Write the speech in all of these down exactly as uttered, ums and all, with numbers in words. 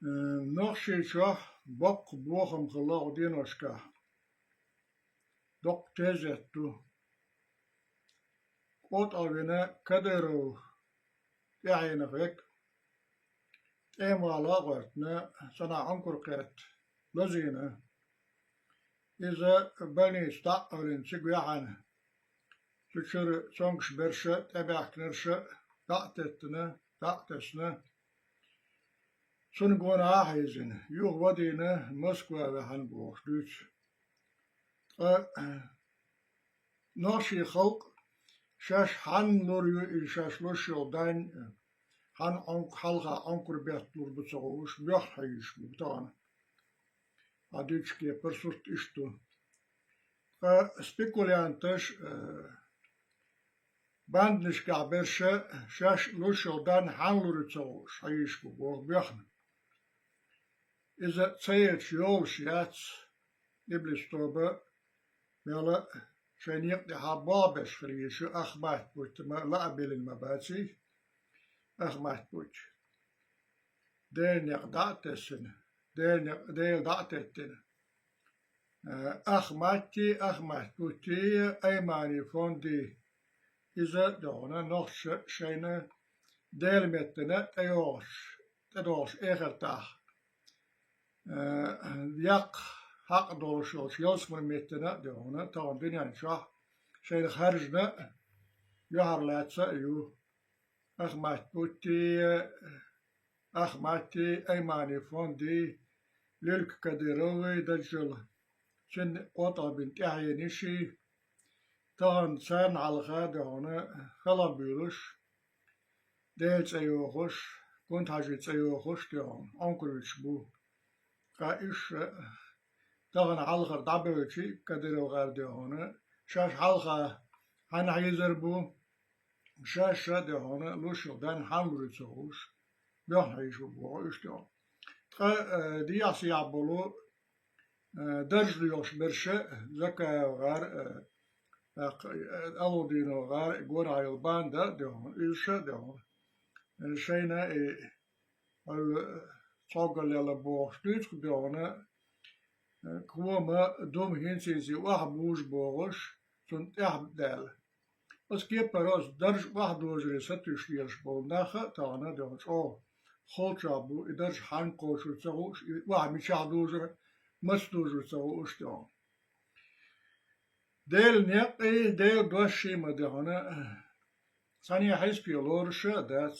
Э, Нохчийчохь боккха бохам хилла оха деношкахь. Доккха тезет ду. КъотӀавина Кадыров тӀаьхьенах век, тӀемала а гӀоьртина, цӀанхьа Ӏункур кхетта лазийна. Иза больница дӀа а Ӏовлина, цига ваьхьана, цу чуьра цомгуш берш а, тӀебаьхкинарш а дӀа а теттина, дӀа а тесна, цунна гонах а хьийзина, юха вадийна, Москва ваьхьана бохуш дуьйцу. Ткъа нохчийн халкъ шаьш хьанна лур ю и шаьш луш йолу дайн, хьанна Ӏонк-, хьалха Ӏонкур бетта лур бу ца хууш, боьхна хьийзаш бу тахана. Хьан дуьйцучу кепара сурт иштта ду. Ткъа спекулянташ, э, банднашкахь берш а шаьш луш йолу дайн хьанна лур ю ца хууш, хьийзаш бу боху боьхна. Иза ца елча йолуш яц, иблис тоба, мела шайн некъа тӀехьа болх беш хила езаш ю Ахмат Путина лаа белина ма баций, Ахмат Путин. Делан некъ дӀа а тесна, Делан некъ, Дела дӀа а теттина. Э, Ахматти, Ахмат Путти, Аймани Фонди, иза догӀна нохчаша шайна Делан меттана тӀейогӀуш, тӀедогӀуш эхартахь, э, яккха хьакъ долуш йолчу ялсаман меттана а догӀна, тахана дуьнен чохь шайна харжина а, юьхьарлаьцна а ю. Ахмат Путти, Ахматти, Аймани Фонди, Лилка Кадыровы, Даджал, цуьнан КъотӀабин тӀаьхьенаши, тахана царна хьалха догӀна халхабуьйлуш, Делан цӀе йохуш, Кунта-Хьаьжин цӀе йохуш догӀна, Ӏункур вуьтуш бу. Ткъа уьш тахана хьалхара дӀабевлчи Кадыров гӀар догӀна, шаьш хьалха хьанна хьийзар бу, шаьш а догӀна луш йолу дайн хьанна лур ю ца хууш, боьхна хьийзаш бу боху уьш догӀна. Ткъа, э, дехьа-сехьа болу, э, дарж лоьхуш берш а, Закаев гӀар, э, тӀаккха, э, Алудинов гӀар, гонах йолу банда а догӀна, уьш а догӀна. Э, шайна, э, хьуьлла цхьоггаллела бохуш дуьйцу догӀна, э, кома, дума хӀинца-хӀинца охьабужу бохуш, цунна тӀаьхьа даьлла. Оцу кепара оцу дарж охьадожаре сатуьйсуш лелаш болу нах а тахана догӀна чӀогӀа холчохь бу, и дарж хьанна кхочур ца хууш, и охьа мичахь дужур, маца дужур ца хууш догӀна. Делан некъий, Делан дошший ма догӀна, цхьана хьесапе лоруш а дац,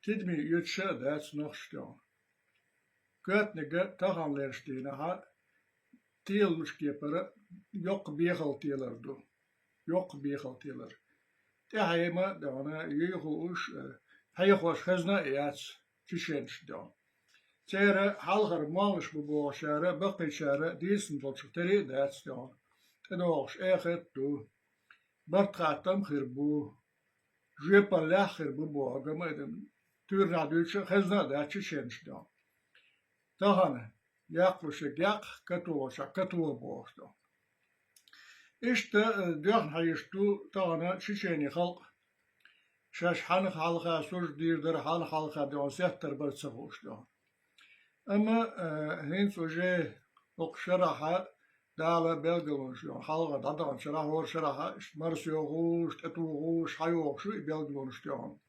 тидаме оьцуш а дац нохчаша догӀна. Коьртаниг а таханлерчу дийнахь а телалучу кепара йоккха бехал телар ду. Йоккха бехал телар. ТӀаьхье ма догӀна, юй хууш, э, хьехош хезна а яц чеченаш догӀна. Церан хьалхара моллаш бу бохучара, баккхийчара дийцина болчух тера а дац догӀна. ТӀедогӀуш эхарт а ду. Барт-хаттам а хир бу. Жоьпаллехь а хир бу боху, гамма а дан, туьйранахь дуьйцуш а хезна а дац чеченаш догӀна. Тахана яккхалуш ерг яккха, католуш а католу бохуш догӀна. Иштта, э, доьхна хьийзаш ду тахана чеченийн халкъ. Шаьш хьанна хьалха сужда дийр дара, хьанна хьалха догӀна сеттар бара ца хууш догӀна. Амма, э, хӀинца уже хӀокху шарахь Дала белгалонаш йогӀу, хьалха дӀадаханчу шарахь, хӀора шарахь иштта марсайохуш, тӀетухуш, хьайохуш ю и белгалонаш йогӀу.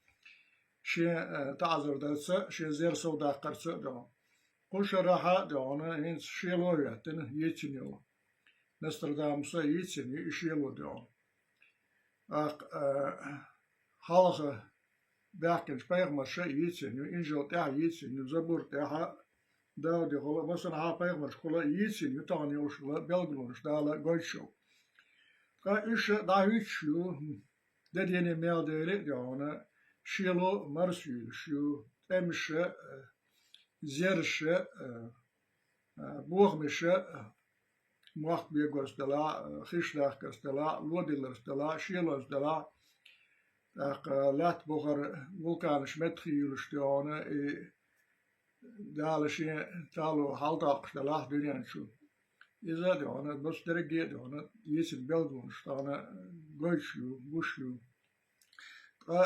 Шен, э, таӀзар дарца, шен зер совдаккхарца а догӀу. Кху шарахь а догӀу, хӀинца шело а хӀоьттина, йийцина йолу. Нострадамуса йийцина ю и шело догӀу. ТӀаккха, э, хьалха баьхкинчу пайхамарша а йийцина ю, инжил тӀехь а йийцина ю, забур тӀехь а, Даудехула а, массанхьа а пайхамаршкахула а йийцина ю, тахана йолушла белгалонаш Дала гойтуш йолу. Ткъа уьш а дӀахӀуьттуш ю, де-дийне мел дели а догӀу, шело марсаюьйлуш ю, тӀемаша а, зерша а, а, бохамаша а, мохк бегорца делахь а, хиш дахкарца делахь а, ло дилларца делахь а, шелонца делахь а, тӀаккха лаьтта бухара вулканаш меттахъюьйлуш догӀу, и Дала шен талло хьалатоккхуш делахь а дуьнен чу. Иза а догӀу, массо дерриге а догӀу, йийцина белгалонаш тахана гойтуш ю, гуш ю. Ткъа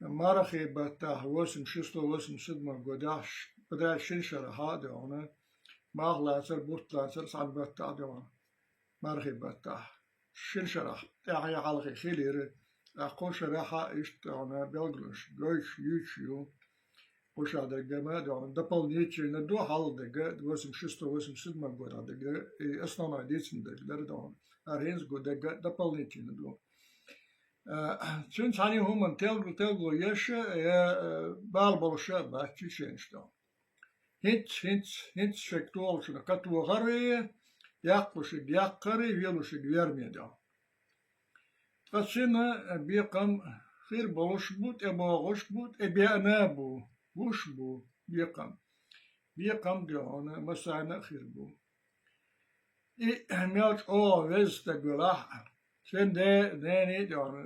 Мархий баттахь, восемьдесят шестой, восемьдесят седьмой годахь, ш-, подряд шин шарахь а дегӀана, малх лацар, бутт лацар цхьана баттахь а дегӀана. Мархий баттахь. Шин шарахь, тӀаьхье хьалхе хилира, тӀаккха кхо шарахь а иштта дегӀана белгалонаш гойтуш, юьйцуш ю. Кху шарахь дерг ма дегӀана дополнительно ду, хьалха дерг, восемьдесят шестой, восемьдесят седьмой годахь дерг, и основной дийцина дерг дара дегӀана. ХӀара хӀинца гу дерг дополнительно ду. Э, цуьнца цхьана хӀуманна телгал-, телгало еш а, э, э, бала болуш а бац чеченаш дегӀана. ХӀинца, хӀинца, хӀинца шега тохалучунах кхетар а, яккхалушверг яккхар а, веллалушверг верме дегӀана. Ткъа цуьнан бекхам хир болуш бу, тӀебогӀуш бу, тӀебеана а бу, гуш а бу бекхам. Бекхам дегӀана массарна а хир бу. И мел чӀогӀа веза стаг велахь а, шен де-, дений а дегӀана,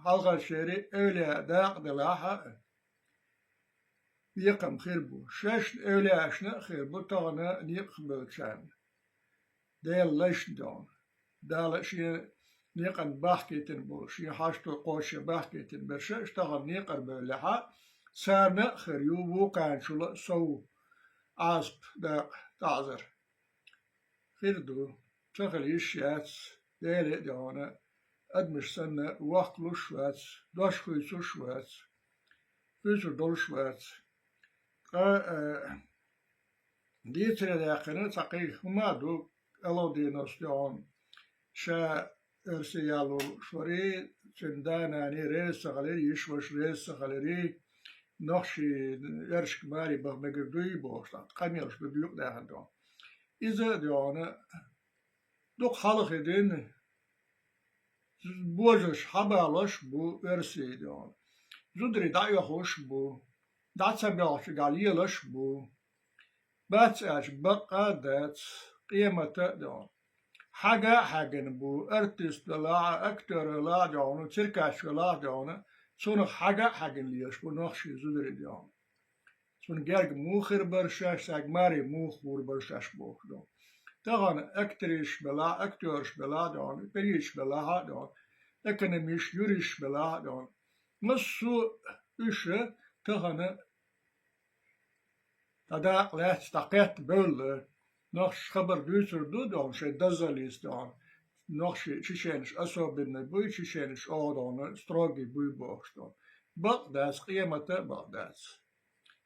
хьалхарчерий эвлаяий дакъа делахь а, бекхам хир бу. Шайшна эвлаяашна а хир бу, тахана некъахбевллачарна. Делан лайшна дегӀана. Дала шен некъан бахкийтина болу, шен хьашто кхочушъян бахкийтина берш а, уьш тахана некъара бевллехь а, царна а хир ю вукхарнчул а сов Ӏазап, дакъа, таӀзар. Хир ду, ца хила йиш яц, Деле а дегӀана, адамаш санна вохкалуш а вац, дош хуьйцуш а вац, хуьйцур долуш а вац. Ткъа, э, дийцаре даьккхина цхьа кхин хӀума а ду, Алаудиновс дегӀана, ша оьрсий яллалуш варий, цуьнан да-нана реза ца хиларий, йиша-ваша реза ца хиларий, нохчий оьрсашка маре баха мегар дуй бохуш, тӀаккха къамелаш ду, дукха даьхна дегӀана. Иза а дегӀана, дукха хьалхе дина, божарш хьабалош а бу оьрсий дегӀана. Зударий дӀаоьхуш а бу, дӀа ца боьлхучуьнгахь лелаш а бу. Бац аьлча, бакъ а дац, къемат а дегӀана. Хьаьга а хьаьгна бу, артист велахь а, актер велахь а дегӀана, циркач велахь а дегӀана, цунах хьаьга а хьаьгна лелаш бу нохчий зударий дегӀана. Цунна герга муха хир бара шаьш, цаьрга маре муха гӀур бара шаьш бохуш дегӀана. Тахана актрисаш белахь а, актераш белахь а дегӀана, педагогаш белахь а дегӀана, экономисташ, юристаш белахь а дегӀана. Массо а уьш тахана дӀадакъа лаьцна, дӀакхетта бевлла, нохчаша хабар дуьйцур ду дегӀана, шайн дозаллица дегӀана, нохчий, чеченаш особенный буй, чеченаш оха дегӀана строгий буй бохуш дегӀана. Бакъ дац, къемат а бакъ дац.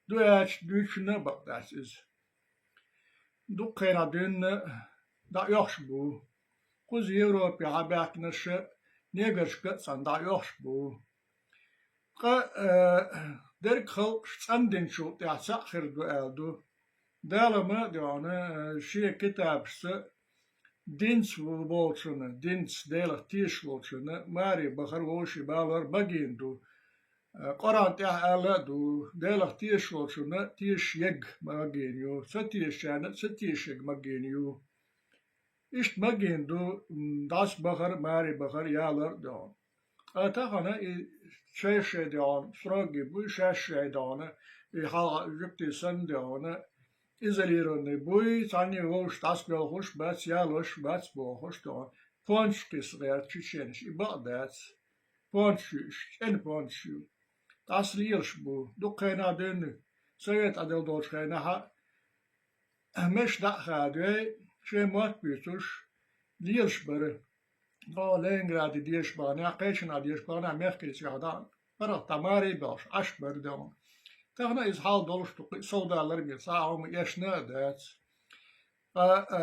Ду аьлча, дуьйцучунна а бакъ дац иза. Дукха хенахь дуьйна дӀаоьхуш бу. Кхуза Европе хьабаьхкинарш а, негаршка а цхьаьна дӀаоьхуш бу. Ткъа, э, дерриг халкъаш цӀандинчул тӀаьхьа цхьаъ хир ду аьлла ду. Дала ма а дегӀана, э, шен китабашца динца волчунна, динца, Делах тешаш волчунна маре бахар, вовшийн бала лар магийна ду. Э, Къуръан тӀехь аьлла а ду, Делах тешаш волчунна тешаш ерг магийна ю, ца тешачарна ца тешаш ерг магийна ю. Иштта магийна ду, м, дӀасабахар а, маре бахар а, ялар а дегӀана. Ткъа тахана и шай-шай дегӀана, строгий буй, шаьш-шай дегӀана, и хьалха жуьгтий санна дегӀана, изолированный буй, цхьанне вовшашца дӀасабоьлхуш а бац, ялош а бац бохуш дегӀана. Пончаш кхисса гӀерта чеченаш, и бакъ дац. Пончаш ю уьш, цӀена пончаш ю. ДӀасалелаш бу. Дукха хенахь дуьйна, совет Ӏедал долчу хенахь а, мешаш дӀа а хадой, шайн мотт буьйцуш, лелаш бара. Тхо Ленинграде деша баханехь, кхечанхьа деша баханехь, мехкарий цигахь дӀа, паргӀат дӀа маре а боьлхуш, Ӏаш бара дегӀана. Тахана иза хьал долуш ду, кхин а совдалар а бен, цхьа а хӀума эшна а дац. Ткъа, а,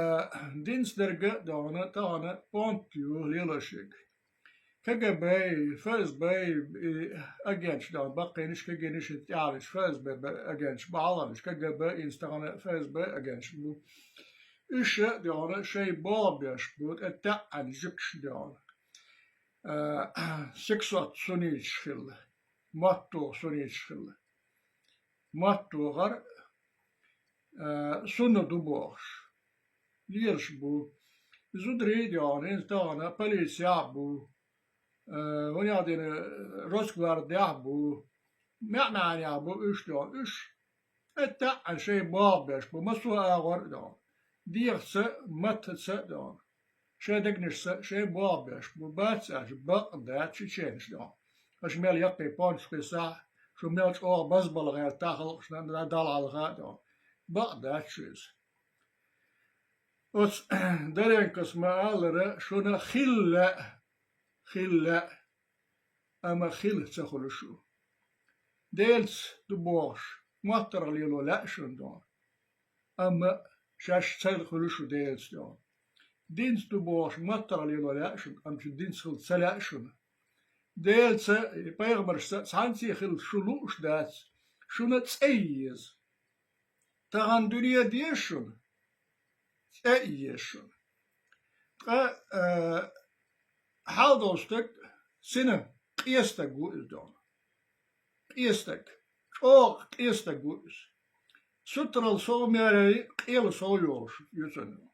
динца дерг а дегӀана, тахана понт ю лелаш ерг. КГБ, ФСБ, и агенташ дегӀана, баккхийнаш, кегийнаш, тӀаьхьарнаш, ФСБ агенташ, бахьалгӀанаш, КГБ, инстагӀана ФСБ агенташ бу. Уьш а дегӀана шайн болх беш бу, тӀе таьӀӀина жуьгташ дегӀана. Э, сексот сунниташ хилла, мотт тоха сунниташ хилла. Мотт тохар, э, сунна ду бохуш. Лелаш бу. Зударий а дегӀана, хӀинца тахана полицехь а бу, э, хӀун аьлла дина, Росгвардехь а бу, маьӀ-маьӀӀанехь а бу уьш дегӀана. Уьш тӀе таьӀӀина шайн болх беш бу, массо а агӀор а дегӀана. ДегӀаца а, маттаца а дегӀана. Шайн дегнашца шайн болх беш бу, бац аьлча, бакъ дац чеченаш дегӀана. Аша мел яккхий пончаш кхиссахь, Шу мел чӀогӀа базбала гӀертахь халкъашна Далла хьалха а тӀехь. Бакъ дац шу иза. Оцу Даренкос ма-аллара, шуна хила лаьа, хила лаьа, амма хила ца хуьлуш ву. Делаца ду бохуш, моттаргӀа лело лаьа шуна дона, амма шаьш ца хуьлуш ву Делаца дона. Динца ду бохуш, моттаргӀа лело лаьа шуна, амма шу динца хила ца лаьа шуна. Делаца, пайхамаршца цхьаьнцций хила шу лууш дац, шуна цӀе еза. Тахана дуьне деза шуна, цӀе а еза шуна. Ткъа, а, хьал долу стаг сина къен стаг ву иза дона. Къен стаг, чӀогӀа къен стаг ву иза. Сутаралла сов мерари къела сов йолуш ю цуьнан.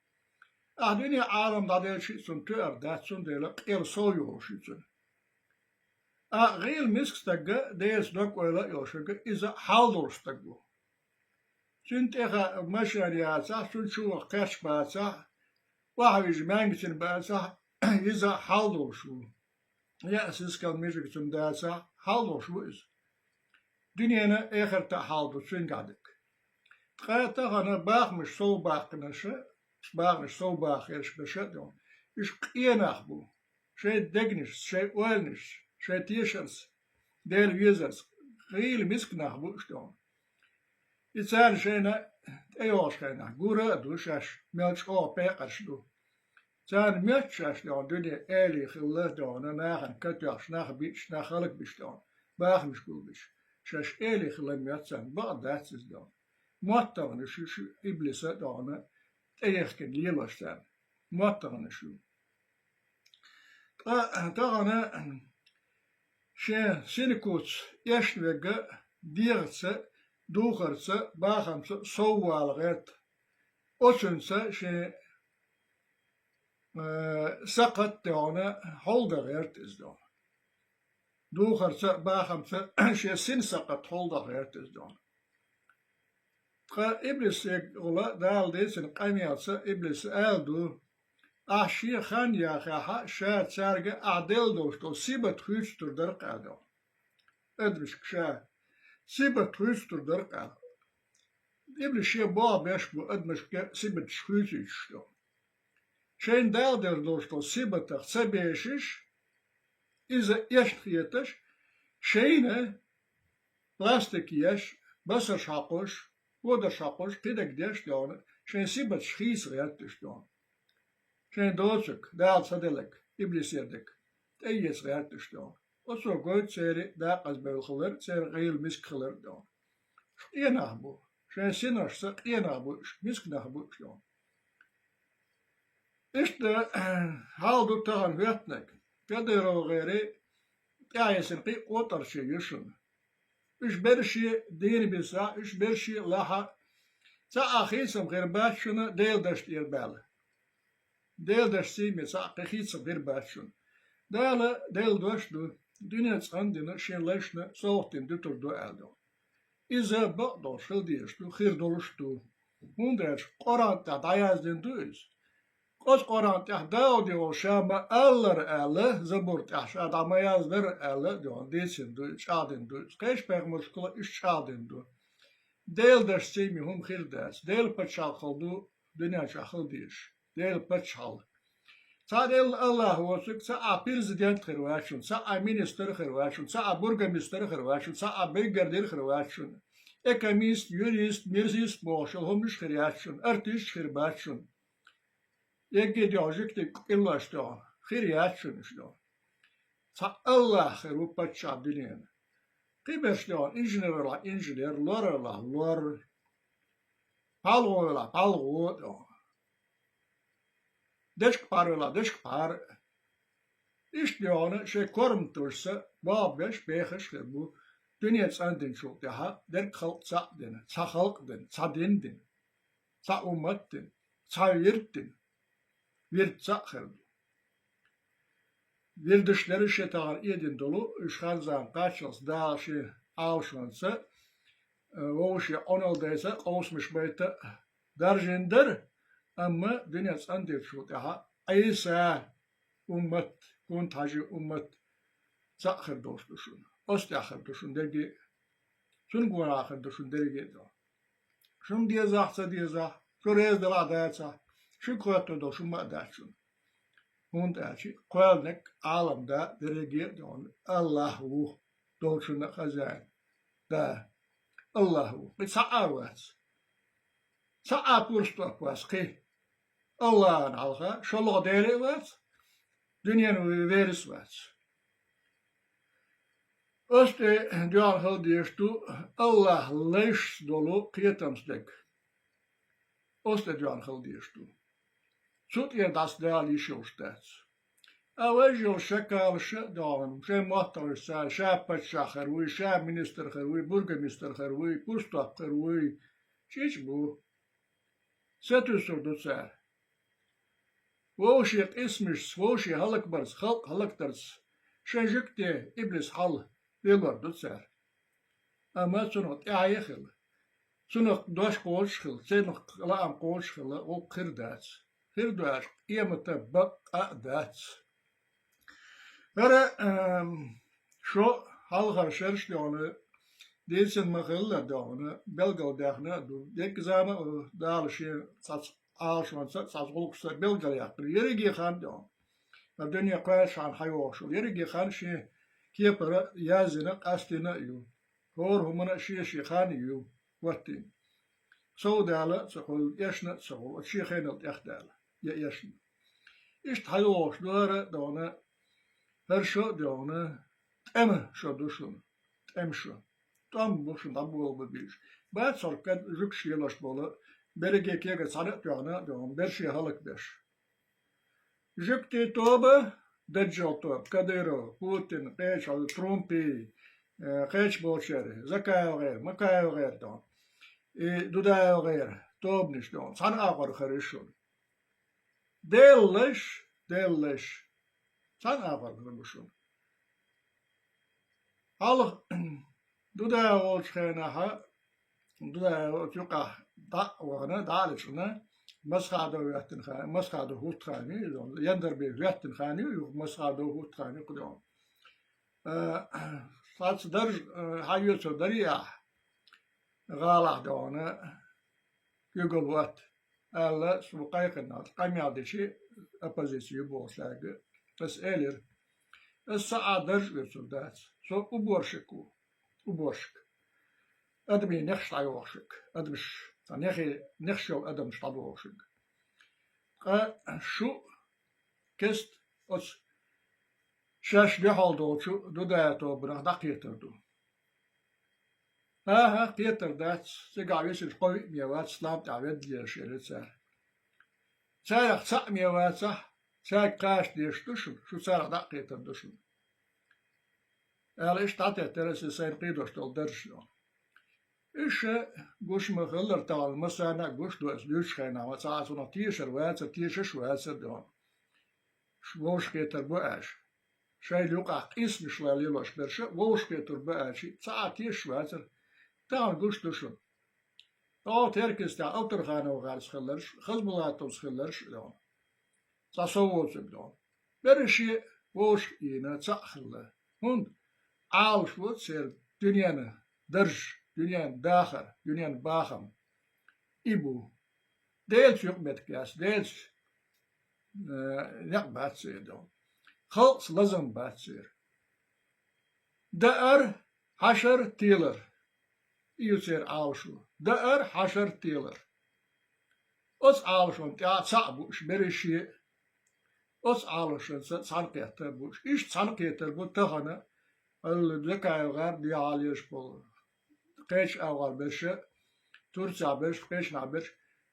Ахь дуьне Ӏалам дӀаделча а цунна тоьар дац, цундела къела сов йолуш ю цуьнан. А гӀийла миска стагга Делаца дог-ойла а йолуш верг иза хьал долуш стаг ву. Цуьнан тӀехь машен яцахь, цуьнан чу ваха кхерч бацахь, охьавижа маьнгцина бацахь, иза хьал долуш ву. Яа сискал мижиг цуьнан дацахь, хьал долуш ву иза. Дуьненан, эхартан хьал ду цуьнгахь дерг. Ткъа тахана бахамаш сов баккхинарш, бахамаш сов бахарш берш а ду, уьш къен нах бу. Шайн дегнашца, шайн ойланашца, шайн тешарца, Дела везарца гӀийла миска нах бу уьш дона. И царна шайна тӀейогӀучу хенахь гур а ду шаьш, мел чӀогӀа пекъарш ду. Царна моьтту шаьш дона дуьне элий хилла дона, нахана ка тоьхча, нах биъча, нах хӀаллакбича дона, бахамаш гулбича. Шаьш элий хилла моьтту царна, бакъ дац иза дона. МоттаргӀанаш ю шу иблиса дона, тӀеяхкина лелош царна. МоттаргӀанаш ю. Ткъа тахана шен синан куц эшна верг дегӀаца, духарца, бахамца сов вала гӀерта. Оцуьнца шен, э, сакхат а дона хьулдан гӀерта иза дона. Духарца а, бахамца а шен синан сакхат хьулдан гӀерта иза дона. Ткъа иблис эггула Дала дийцина къамелца иблис аьлла ду: «Ахь шен хан яхехь, ша цаьрга ахь делла долуш долу сибат хуьйцур дара-кх», аьлла дона. Адамашка ша сибат хуьйцур дара-кх аьлла. Иблис шен болх беш бу адамашка сибаташ хуьйцуьйтуш дона. Шайна Дала делла долуш долу сибатах ца бешаш, иза эшна хеташ, шайна пластик еш, басарш хьакхуш, кодарш хьакхуш, кхидерг деш дона, шайн сибаташ хийца гӀерташ дона. Шайн доцург, Дала ца делларг, иблисера дерг, тӀеэца гӀерташ дона. Оцо гойту церан дакъазбевлла хилар, церан гӀийла миска хилар дона. Къен нах бу, шайн синошца къен нах бу уьш, миска нах бу уьш дона. Иштта хьал ду тахана хӀоьттинарг. КадыровгӀеран тӀаьхьа йисина кхин а кӀотӀарчий ю шуна. Уьш берриш а дийна бисахь, уьш берриш а лахь а, цхьа а хийцам хир бац шуна Делан дашна тӀера баьлла. Делан дашца цхьа а кхин хийцам хир бац шуна. Дала делла дош ду, дуьне цӀандина шен лайшна совгӀат дина дуьтур ду аьлла дона. Иза бакъдолуш хила дезаш ду, хир долуш ду. ХӀунда аьлча Къуръан тӀехь дӀаяздина ду иза. Оцу Къуръан тӀехь Дауде волу ша ма-аллара аьлла, Забур тӀехь ша дӀа ма-яздара аьлла а дона, дийцина ду, чӀагӀдина ду иза. Кхечу пайхамаршкахула иштта чӀагӀдина ду. Делан дашца цхьа а хӀума хир дац. Делан пачхьалкх хила ду дуьнен чохь хила дезаш. Делан паччахьалла. Цхьа Делан АллахӀ воцург, цхьа а президент хир вац шуна, цхьа а министр хир вац шуна, цхьа а бургомистр хир вац шуна, цхьа а бригадир хир вац шуна. Экономист, юрист, мирзист бохуш йолу хӀуманаш хир яц шуна, артисташ хир бац шуна. Эггий дегӀ жуьгтиг къиллош догӀу, хир яц шуна уьш догӀу. Цхьа АллахӀ хир ву паччахь дуьненан. Кхиберш догӀу, инженер велахь инженер, лор велахь лор, пхьалгӀо велахь пхьалгӀо догӀу. Дечка пхьар велахь, дечка пхьар. Иштта йогӀана шайн корматашца болх беш бехаш хир бу, дуьне цӀандинчул тӀаьхьа дерг халкъ цхьаъ дина, цхьа халкъ дина, цхьа дин дина, цхьа уммат дина, цхьа вирд дина. Вирд цхьаъ хир ду. Вирдаш дерриш а тахана эдина долу, уьш хан-зама кхаччалц Дала шен Ӏалашонца, э, вовшийн Ӏуналдайца, къовсамаш байта даржийна дара, амма дуьне цӀандинчул тӀаьхьа Ӏийса уммат, Кунта-Хьаьжин уммат цхьаъ хир долуш ду шуна. Оцу тӀехь хир ду шуна дерриге а. Цунна гонахьа хир ду шуна дерриге а догӀна. Шуна дезахь, ца дезахь, шу реза далахь, дацахь, шуьга хоттур долу хӀума а дац шуна. ХӀунда аьлча кхоьлниг, Ӏалам да дерриге а догӀна АллахӀ ву, долчунна а хозяин. Да, АллахӀ ву. Кхин цхьа а вац. Цхьа а пурба тӀе вац кхин. АллахӀана хьалха шолгӀа Дела а вац, дуьненан верас а вац. Оцу тӀе доьгӀна хила дезаш ду АллахӀ лайшца долу кхетамца дерг. Оцу тӀе доьгӀна хила дезаш ду. Цу тӀера дӀаса Дала йиш йолуш дац. А важа йолу шакалаша а догӀна, шайн моттаршца, ша паччахь хир вуй, ша министр хир вуй, бургомистр хир вуй, пурстоп хир вуй, чӀичӀ бу. Сатуьйсур ду цара. Вовшийн къийсамашца, вовшийн хӀаллакбарца, халкъ хӀаллакдарца шайн жуьгти иблис хьал лелор ду цара. Амма цунах тӀаьхье хила, цунах дош кхочуш хила, цунах лаам кхочуш хила гӀуллакх хир дац. Хир ду аьлча, къематан бакъ а дац. ХӀара, ам, шо хьалхара шераш а догӀна, дийцина ма-хиллара догӀна, белгалдаьхна а ду. Дерриг зама а ву, Дала шен цхьацца Ӏалашонца а, цхьацца гӀуллакхашца а белгалъяьккхина. Ерриге хан а догӀна, хӀара дуьне кхоьллинчхьана хьайогӀуш йолу ерриге хан шен кепара яздина а, къастийна а ю. ХӀора хӀуманна а шен-шен хан ю хӀоттийна. Сов дала а ца хуьлу, эшна а ца хуьлу, оцу шен хенал тӀех дала, я эшна. Иштта хьайогӀуш ду хӀара а догӀна, хӀара шо а догӀна, тӀеман шо ду шуна, тӀеман шо. ТӀом бу шуна дӀаболабан безаш. Бац хӀара кад-, жуьгташ лелош болу, берриге кегара цхьаьна а тоьхна а догӀна, берриш а хӀаллакбеш. Жуьгтийн тоба, даджал тоба, Кадыров, Путин, кхечу, Трумпи, э, кхечу болчеран, ЗакаевгӀеран, МакаевгӀеран догӀна, и ДудаевгӀеран тобанаш догӀна, цхьаьна агӀор хир ю шуна. Делан лайш, Делан лайш, цхьаьна агӀор хир бу шуна. Хьалха Дудаев волчу хенахь, Дудаев оцу юкъахь дӀа а вахана, дӀа а лечкъина, Масхадов хӀоьттина хан, Масхадов хӀутту хан ю иза, Яндарбиев хӀоьттина хан ю, юха Масхадов хӀутту хан ю кху догӀна. Э, цхьацца дарж, э, хьан оьцур дарий ахь, гӀалахь догӀна, куьйгалла хӀотта аьлла, со кхайкхина, къамел дичи оппозици ю бохучаьрга ас элира: «Ас цхьа а дарж оьцур дац. Со уборщик ву, уборщик. Адамийн нехаш дӀайохуш верг, адамаш, цхьа нехи-, нехаш йолу адамаш дӀадохуш верг». Ткъа шу кеста оцу шаьш дуьхьал долчу Дудаев тобанах дӀакхетар ду. ХӀан-хӀа, кхетар дац, цигахь висинчу кхо-виъ ме вац, ислам тӀехь ведда лелаш, элира цара. Царах цхьаъ ме вацахь, цаьрга кхача дезаш ду шуна, шу царах дӀа а кхетар ду шуна, аьлла, иштта дӀатеттара аса сайна кхийдош долу дарж. Иштта гуш ма-хиллара тахана, массарна а гуш ду аса дуьйцучу хенахь, ма цхьа а цунах тешар вацара, тешаш а вацара догӀна. Вовшахкхетар бу аьлча. Шайна юкъахь къийсамаш лелош берш а вовшахкхетар бу аьлча, цхьа а тешаш вацара. Тахана гуш ду шуна. Оха Теркистан Алторханов гӀарца хилларш, Хазбулатовс хилларш а догӀна, цхьа сов воцург догӀна. Берриш а вовшах а ийна, цхьаъ хилла. ХӀунда? Ӏалашо церан дуьненан дарж, дуьненан дахар, дуьненан бахам и бу. Делаца юкъаметтиг яц, Делаца, э, некъ бац церан догӀна. Халкъаца лазам бац церан. Даар, хьашар, телар. И ю церан Ӏалашо. Даар, хьашар, телар. Оцу Ӏалашонна тӀехь цхьаъ бу уьш берриш а. Оцу Ӏалашонца цхьаьнакхетта бу уьш. Иштта цхьаьнакхетар бу тахана, аьлла, Закаевгара дуьхьал еш болу, кхечу агӀор берш а, Турцехь берш, кхечанхьа берш,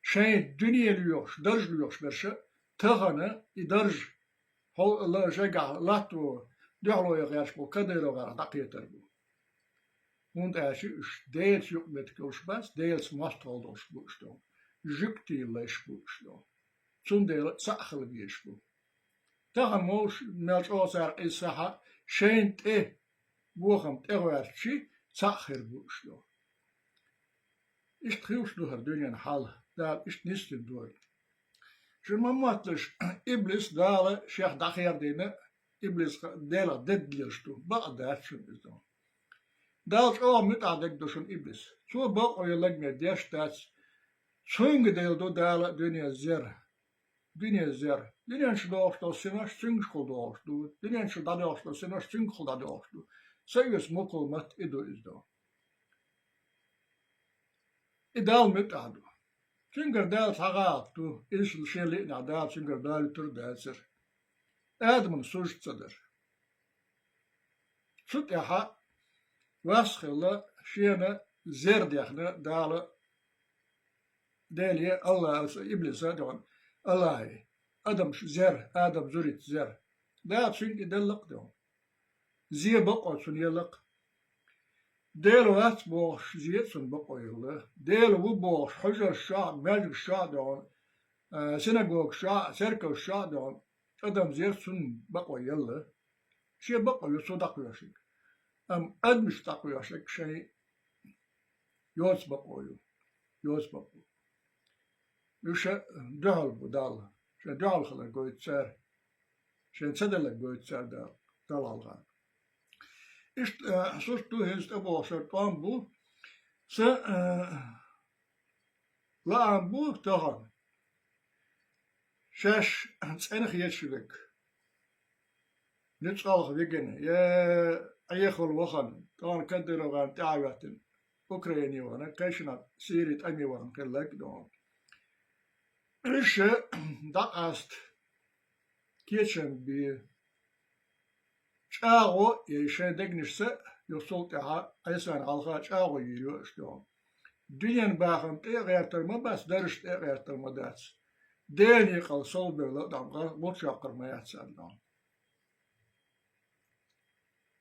шайн дуьне лоьхуш, дарж лоьхуш берш а, тахана и дарж хьо-, ла-, шайгахь латто, дуьхьало ян гӀерташ болу Кадыровгара дӀакхетар бу. ХӀунда аьлча уьш Делаца юкъаметтиг йолуш бац, Делаца мостагӀалла долуш бу уьш догӀна. Жуьгтийн лайш бу уьш догӀна. Цундела цхьаъ хила безаш бу. Тахана вовшах мел чӀогӀа цара къийсахь а, шайна тӀе бохам тӀегӀоьртичи, цхьаъ хир бу уьш догӀна. Иштта хуьлуш ду хӀара дуьненан хьал, Дала иштта нисдина ду вайна. Шуна ма мотталаш, иблис Дала шех дӀахердийна, иблис Делах дедда лелаш ду, бакъ дац шуна иза. Дала чӀогӀа муьтӀахь дерг ду шуна иблис. Цо бакъо йоллагмер деш дац. Цуьнга делла ду Дала дуьне зер. Дуьне зер. Дуьнен чу догӀуш долу синош цуьнгахула догӀуш ду. Дуьнен чу дӀадогӀуш долу синош цуьнгахула дӀадогӀуш ду. Са оьцу мукъал матта и ду иза ду. И Далла муьтӀахь ду. Цуьнгара Дала цхьа гӀалат ду, иза шен лиънехь Дала цуьнгара далуьйтур а дацара. Адамна сужда ца дара. Цу тӀаьхьа вас а хилла, шена зер дехна Дала, Деле, Алла, иблиса а дуьхьал, Аллахье, адамаш зер, Адам зурица зер. Дала цуьнга и делла-кх дуьхьал. Зе бакъо цунна елла-кх. Дела вац бохуш, зе а цунна бакъо елла. Дела ву бохуш, хьуьжарш чохь а, маьждигаш чохь а дуьхьал, а, синагогаш чохь а, церковаш чохь а дуьхьал, адам зер цунна бакъо елла. Шен бакъо ю цо дӀакхоьхьург. Амма адамаш дӀакхоьхьург шайн йоцу бакъо ю. Йоцу бакъо. Уьш дуьхьал бу Далла. Шайн дуьхьал хилар гойту цара. Шайн ца делларг гойту цара Далла, Далла хьалха. Иштта, э, сурт ду, хӀинца тӀебогӀуш тӀом бу. Сан, э, лаам бу тахана. Шаьш цӀена хеташ верг, нуьцкъалх вигина, я Ӏехалла вахана, тахана Кадыровна тӀаьхьахӀоьттина, Украине вахана, кхечанхьа Сири тӀаме вахана хилларг а дуьхьал. Уьш дӀакъаста, кечам бе, чӀагӀо а ей шайн дегнашца а, юха цул тӀаьхьа Ӏийсан хьалха чӀагӀо йийр ю аша дуьхьал. Дуьненан бахам тӀе а гӀертар ма бац, даржаш тӀе а гӀертар ма дац. Делан некъал совбевлла а дуьхьал, гӀулч йоккхур ма яц царна дуьхьал.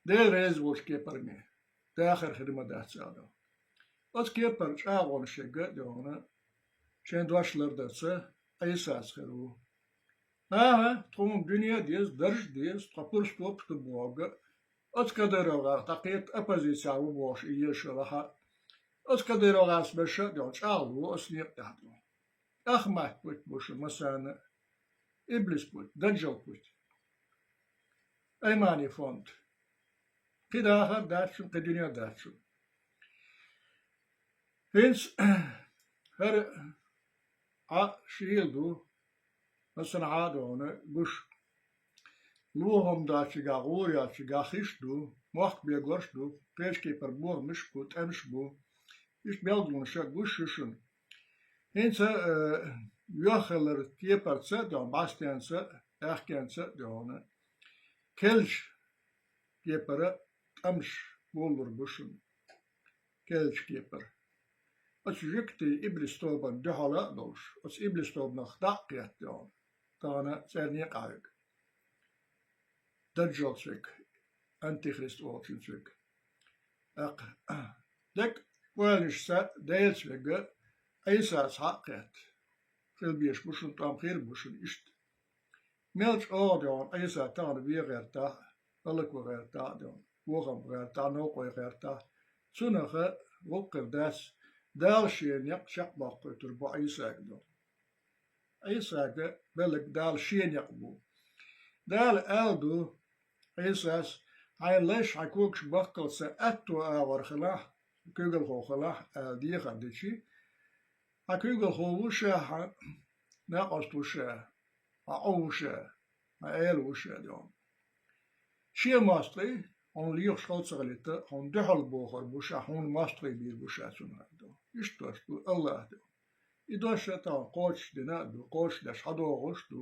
Дела реза волчу кепарме дахар хир ма дац царна дуьхьал. Оцу кепара чӀагӀонаш ерг а дуьхьал, шайн дош лардарца Ӏийсас хир ву. ХӀан-хӀа, тхуна дуьне а деза, дарж а деза, тхо пурс топаш ду бохург а, оцу Кадыровгара тхьа кхета оппозицехь ву бохуш и езаш хилахь а, оцу Кадыровгара берш а дуьхьал чӀагӀло оцу некъа тӀехь дуьхьал. Ахмат путь бу шун массарна а, иблис путь, даджал путь. Аймани фонд. Кхин дахар дац шун, кхин дуьне дац шун. ХӀинца хӀара Ӏа шийла ду, массанхьа а дуьхьал гуш, лохам доцчигахь, гӀур йоцчигахь хиш ду, мохк бегорш а ду, кхечу кепара бохамаш а бу, тӀемаш а бу. Иштта белгалонаш а гуш ю шуна. ХӀинца, э, йоххаллар кепарца а дуьхьал, бӀаьстенца а, аьхкенца а дуьхьал, керлачу кепара тӀемаш болалур бу шуна. Керлачу кепара. Оцу жуьгтийн иблис тобанна дуьхьал а долуш, оцу иблис тобанах дӀа а кхетта дуьхьал, тахана цӀерне а къахьоьгу. Даджалца верг, антихрист волчуьнца верг. ТӀаккха дерг ойланашца Делаца верг а, Ӏийсаца схьа а кхетта. Хила безаш бу шуна тӀом, хир бу шуна иштта. Мел чӀогӀа дуьхьал Ӏийса тахана вен гӀертахь а, хӀаллакван гӀертахь а дуьхьал, вохам гӀертахь а, новкъой гӀертахь а, цунах гӀуллакх хир дац, Дала шен некъ чекхбаккхуьйтур бу Ӏийсага дуьхьал. Ӏийсага белларг Дала шен некъ бу. Дала аьлла ду Ӏийсас: «Хьайн лайш, хьайн когаш бахкалц сан аьтто агӀор хилахь, куьйгалхо хилахь», аьлла дехар дичи, хьан куьйгалхо ву ша, хьан накъост ву ша, хьан Ӏу ву ша, хьан эла ву ша дуьхьал. Шен мостагӀий, хьуна лехаш хала ца хилийта, хьуна дуьхьал бохур бу ша, хьуна мостагӀий бийр бу ша цунах дуьхьал. Иштта дош ду АллахӀа дуьхьал. И дош а тахана кхочушдина а ду, кхочушдеш хьадогӀуш а ду,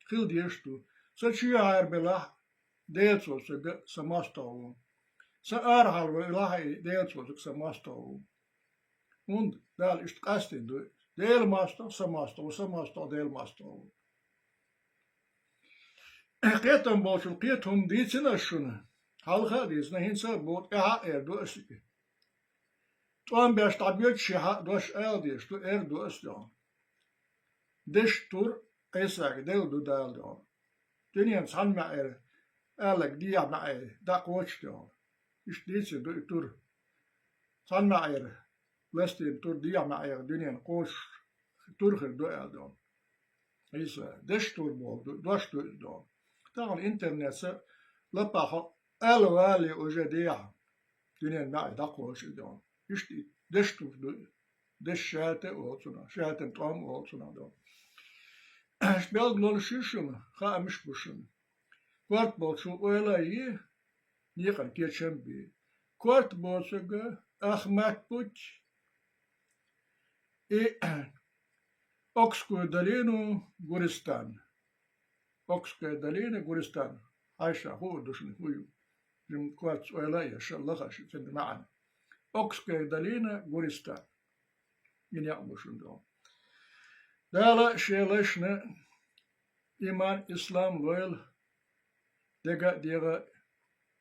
хила дезаш а ду. Сан чоьхьа арабелахь а, Делаца волчу верг а сан мостагӀа ву. Сан арахьара велахь а, и Делаца волчу верг сан мостагӀа ву. ХӀунда Дала иштта къастийна ду: Делан мостагӀа сан мостагӀа ву, сан мостагӀа Делан мостагӀа ву. Кхетам болчун кхета хӀума дийцина ас шуна, хьалха а дийцина, хӀинца а боху, тӀаьхьа а эр ду ас и. ТӀом беш дӀабоьдучехь а дош ала дезаш ду, эр ду ас дуьхьал. Дешан тур Ӏийсага делла ду Дала дуьхьал. Дуьненан цхьана маьӀӀера алларг дехьа маьӀӀера дӀакхочуш дуьхьал. Иштта дийцина ду и тур. Цхьана маьӀӀера ластийна тур дехьа маьӀӀера дуьненан кхочуш тур хир ду аьлла дуьхьал. Ӏийса, дешан тур боху ду, дош ду иза дуьхьал. Тахана интернетца лапахь хьо ала валале уже дехьа. дуьненан маьӀе дӀакхочуш ду. Иштта и дешта ду, деша шаьлта а олу цунах, шаьлтан тӀом а олу цунах ду. Аш белгалонаш ю шуна, хаамаш бу шуна. Корта болчо ойла а йи, некъан кечам а бе. Корта боцург Ахмат-Путь и Окскую долину, Гуристан. Окская долина, Гуристан. Хьайша хуур ду шуна хӀун ю. Жим корта ойла а еш, лахаш цуьнан маьӀна. Окская долина, Гуристан. И некъ бу шуна ду. Дала шен лайшна иман, ислам лойла, дегӀа а, дегӀа а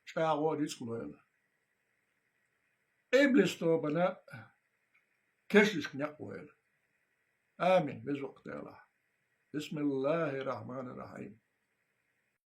чӀагӀо, рицкъ лойла. Иблис тобанна кешнашка некъ войла. Амин, веза воккха Дела. Бисмиллахир-рахманир-рахим.